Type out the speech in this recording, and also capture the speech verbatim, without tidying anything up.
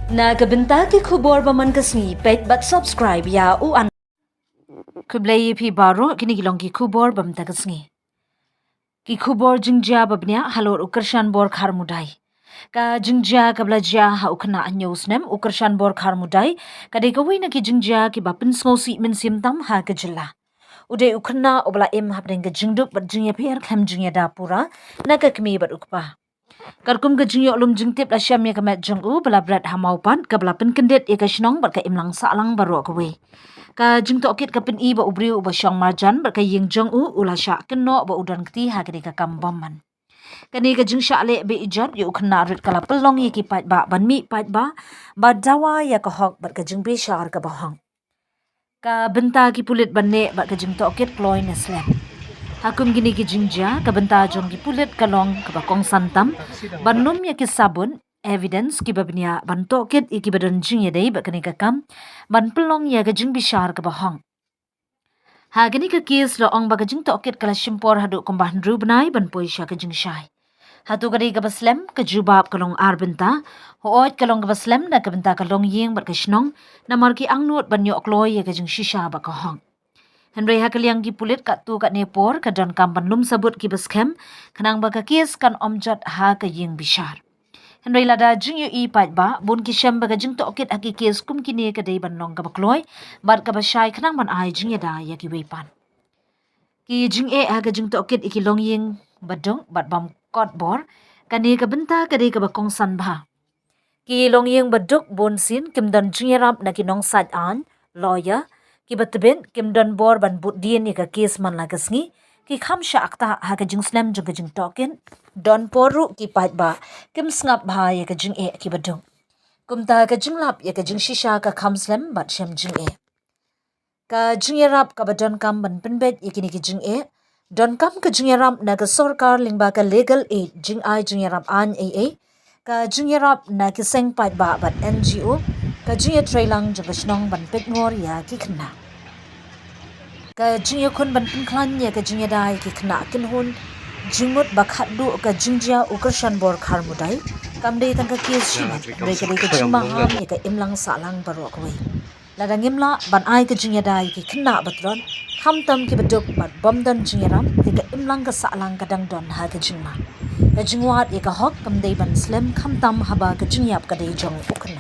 Na ka bynta ki khubor ba man ka sngi, peit bad subscribe ïa u an. Khublei ïa phi baroh, kine ki long ki khubor ba mynta ka sngi. Ki khubor jingjia ba bniah halor u Kyrshan Bor Kharmudai. Ka jingjia kaba la jia ha u khynnah hynñiew snem u Kyrshan Bor Kharmudai ka dei kawei na ki jingjia kiba pynsngewsih mynsiem tam ha ka jylla. U dei u khynnah uba la im hapdeng ka jingduk bad jingïapher khlem jingïada pura na ka kmie bad u kpa. Katkum ka jingïoh lum jingtip la shem ïa ka met jong u ba la bret ha Mawpat kaba la pynkyndit ïa ka shnong bad ka imlang sahlang baroh kawei. Ka jingtohkit ka pyni ba u briew uba shong marjan bad ka ïing jong u u la shah kynnoh ba u don kti ha kane ka kam bymman. Kane ka jingshah leh be ijot ïa u khynnah rit ka la pynlong ïa ki paidbah ban mih paidbah ba dawa ïa ka hok bad ka jingbishar kaba hok. Ka bynta ki pulit ban neh bad ka jingtohkit kloi ne slem. Ha kum kine ki jingjia ka bynta jong ki pulit ka long kaba kongsan tam ban lum ïa ki sabut, evidence, kiba bniah ban tohkit ïa kiba don jingïadei bad kane ka kam ban pynlong ïa ka jingbishar kaba hok. Ha kane ka kes la ong ba ka jingtohkit ka la shim por haduh kumba hynriew bnai ban poi sha ka jingshai. Hato ka dei kaba slem? Ka jubab ka long ar bynta. Hooid, ka long kaba slem na ka bynta ka longïing bad ka shnong, namar ki angnud ban ïoh kloi ïa ka jingshisha bad ka hok. Hynrei ha ka liang ki pulit katto katne por ka donkam ban lum sabut kiba skhem khnang ba ka kes kan ym jot ha ka ïing bishar. Hynrei lada jingïohi paidbah, bun ki shem ba ka jingtohkit ha ki kes kum kine ka dei ban long kaba kloi bad kaba shai khnang ban ai jingïada ïa kiwei pat. Ki jingeh ha ka jingtohkit ïa ki longïing baduk bad bym kot bor, kane ka bynta ka dei kaba kongsan bha. Ki longïing baduk bunsien kim don jingïarap na ki nongsait aiñ, lawyer, kiba tbit, kim don bor ban bud dien ïa ka kes man la ka sngi, ki kham shah ktah ha ka jingslem jong ka jingtohkit. Don por ruh ki paidbah kim sngap bha ïa ka jingeh ki baduk. Kumta ka jinglap ïa ka jingshisha ka kham slem bad shem jingeh. Ka jingïarap kaba donkam ban pynbeit ïa kine ki jingeh. Donkam ka jingïarap na ka sorkar lyngba ka Legal Aid, jingai jingïarap aiñ ei ei, ka jingïarap na ki seng paidbah bad N G O, ka jingïatreilang jong ka shnong ban peitngor ïa ki khynnah. Ka jingïakhun ban pynkhlaiñ ïa ka jingïada ïa ki khynnah kynhun jingmut ba khatduh ka jingjia u Kyrshan Bor Kharmudai kam dei tang ka kes shimet, hynrei ka dei ka jingmaham ïa ka imlang sahlang baroh kawei. Lada ngim lah ban ai ka jingïada ïa ki khynnah ba tlot, khamtam ki baduk bad bym don jingïarap, te ka imlang ka sahlang ka dang don ha ka jingma. Ka jingwad ïa ka hok kam dei ban slem khamtam haba ka jingïap ka dei jong u khynnah.